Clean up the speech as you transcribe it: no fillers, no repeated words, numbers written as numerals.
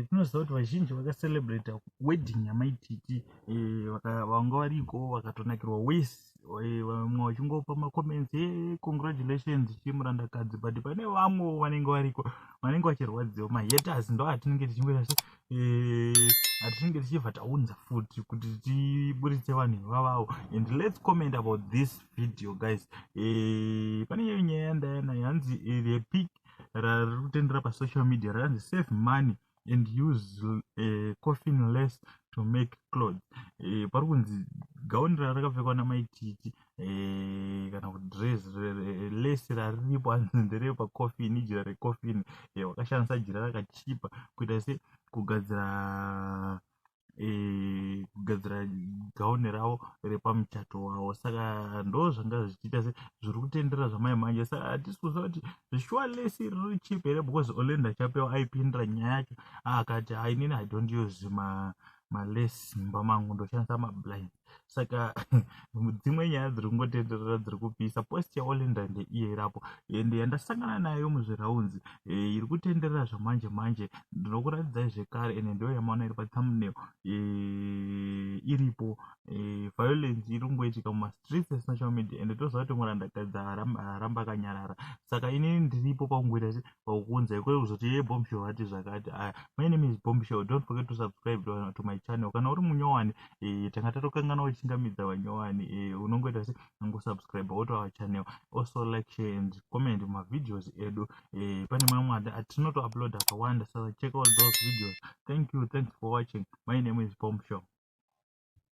Tinoziva kuti vazhinji vakacelebrata wedding yaMaiTiti, vanga variko vakatonakirwa wese, vamwe vachingopa macomments e "Congratulations, chimurandakadzi," but pane vamwewo vanenge variko vanenge vachirwadziwa. Mahaters ndo atinenge tichingoita se atinenge tichibva taunza futi kuti tiburitse vanhu ivavavo. And let's comment about this video, guys. Pane iyo nyaya yandayana yanzi repic rari kutendera pasocial media, rakanzi "Save money and use coffin lace to make clothes." Pari kunzi gauni rarakapfekwa naMaiTiti kana kuti dress, lace rariripo hanzi nderepacoffin, ijira recoffin. Wakashandisa jira rakachipa kuita se kugadzira gauni ravo repamuchato wavo. Saka ndo zvanga zvichiita se zviri kutenderera zvamai manje. Saka hatisi kuziva kuti zvishuwa lace riri cheap here, because Olenda Chapewa aipindira nyaya yacho akati, "Ainini, I don't use malace mumba mangu, ndoshandisa mablinds." Saka dzimwe nyaya dziri kungotenderera dziri kupisa. Post yaOlenda ndeiye irapo, ende yandasangana nayo muzviraunzi iri kutenderera zvamanje manje, ndinokuratidzai zvekare, ende ndo yamaona iri pathumbnail iripo. Violence iri kungoitika mumastreets esocial media, ende toziva kuti murandakadzi haramba akanyarara. Saka inini ndiripo pakungoita se pakuunzai, kwete kuzoti ye Bombshow vati zvakati. My name is Bombshow. Don't forget to subscribe to my channel kana uri munyowani. Tanga tatokanganwa kuchingamidza vanyowani. Unongoita se ungosubscribe woto channel. Also like, share and comment mavideos edu. Pane mamwe atinotoupload akawanda, saka check out those videos. Thank you, thanks for watching. My name is Bombshow.